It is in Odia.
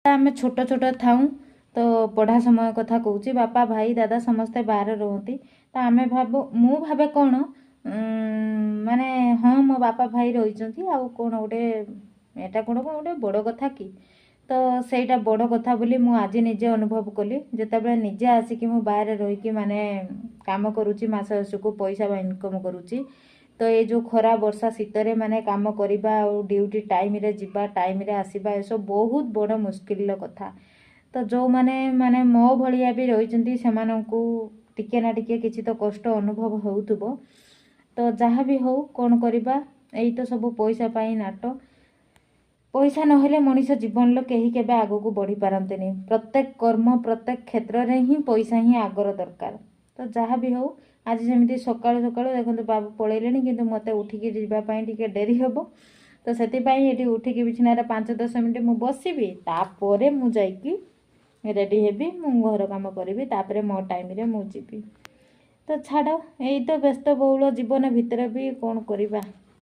ଆମେ ଛୋଟ ଛୋଟ ଥାଉଁ, ତ ପଢ଼ା ସମୟ କଥା କହୁଛି, ବାପା, ଭାଇ, ଦାଦା ସମସ୍ତେ ବାହାରେ ରୁହନ୍ତି। ତ ଆମେ ଭାବୁ, ମୁଁ ଭାବେ କ'ଣ ମାନେ ହଁ, ମୋ ବାପା ଭାଇ ରହିଛନ୍ତି, ଆଉ କ'ଣ ଗୋଟେ ଏଇଟା କ'ଣ ଗୋଟେ ବଡ଼ କଥା କି? ତ ସେଇଟା ବଡ଼ କଥା ବୋଲି ମୁଁ ଆଜି ନିଜେ ଅନୁଭବ କଲି, ଯେତେବେଳେ ନିଜେ ଆସିକି ମୁଁ ବାହାରେ ରହିକି ମାନେ କାମ କରୁଛି, ମାସ ଶେଷକୁ ପଇସା ଇନକମ୍ କରୁଛି। ତ ଏ ଯେଉଁ ଖରା, ବର୍ଷା, ଶୀତରେ ମାନେ କାମ କରିବା ଆଉ ଡ୍ୟୁଟି ଟାଇମ୍ରେ ଯିବା, ଟାଇମ୍ରେ ଆସିବା, ଏସବୁ ବହୁତ ବଡ଼ ମୁସ୍କିଲର କଥା। ତ ଯେଉଁମାନେ ମାନେ ମୋ ଭଳିଆ ବି ରହିଛନ୍ତି, ସେମାନଙ୍କୁ ଟିକେ ନା ଟିକେ କିଛି ତ କଷ୍ଟ ଅନୁଭବ ହେଉଥିବ। ତ ଯାହା ବି ହଉ, କ'ଣ କରିବା, ଏଇ ତ ସବୁ ପଇସା ପାଇଁ ନାଟ। ପଇସା ନହେଲେ ମଣିଷ ଜୀବନର କେହି କେବେ ଆଗକୁ ବଢ଼ିପାରନ୍ତିନି। ପ୍ରତ୍ୟେକ କର୍ମ, ପ୍ରତ୍ୟେକ କ୍ଷେତ୍ରରେ ହିଁ ପଇସା ହିଁ ଆଗର ଦରକାର। ତ ଯାହା ବି ହଉ, ଆଜି ସେମିତି ସକାଳୁ ସକାଳୁ ଦେଖନ୍ତୁ, ବାବୁ ପଳେଇଲେଣି, କିନ୍ତୁ ମୋତେ ଉଠିକି ଯିବା ପାଇଁ ଟିକେ ଡେରି ହେବ। ତ ସେଥିପାଇଁ ଏଠି ଉଠିକି ବିଛଣାରେ 5-10 ମିନିଟ୍ ମୁଁ ବସିବି, ତାପରେ ମୁଁ ଯାଇକି ରେଡ଼ି ହେବି, ମୁଁ ଘର କାମ କରିବି, ତାପରେ ମୋ ଟାଇମ୍ରେ ମୁଁ ଯିବି। ତ ଛାଡ଼, ଏଇ ତ ବ୍ୟସ୍ତବହୁଳ ଜୀବନ ଭିତରେ ବି କ'ଣ କରିବା।